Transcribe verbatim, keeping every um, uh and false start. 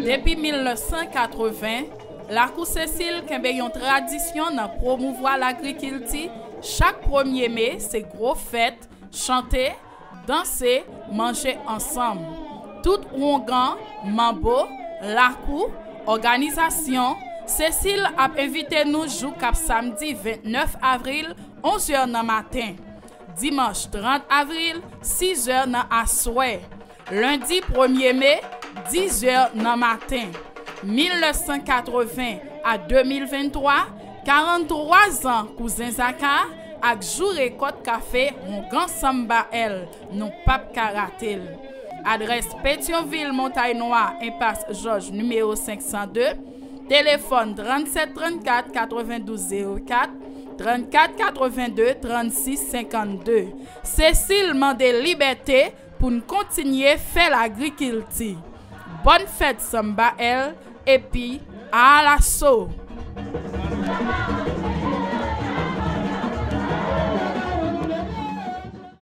Depi mil nèf san katreven, Lakou Sesil kenbe yon tradisyon nan pwomouvwa lagrikilti. Chak premye me, se gwo fèt, chante, danse, manje ansanm. Tout wongan, manbo, lakou, òganizasyon, Sesil ap envite nou jou k ap samdi vennèf avril, onz è nan maten. Dimanch trant avril, sis è nan aswè. Lendi premye me, dis è nan maten. Mil nèf san katreven a de mil venntwa, karanntwa zan Kouzen Zaka ak jou rekòt kafe Wongan Samba L, nou p ap ka rate l. Adrès: Petyonvil, Montay Nwa, enpas Jòj, nimewo senk san de. Telefòn: trannsèt trannkat katrevendouz zewo kat, trannkat katrevende trannsis senkannde. Sesil mande libète pou n kontinye fè lagrikilti. Bòn fèt Samba L, epi alaso!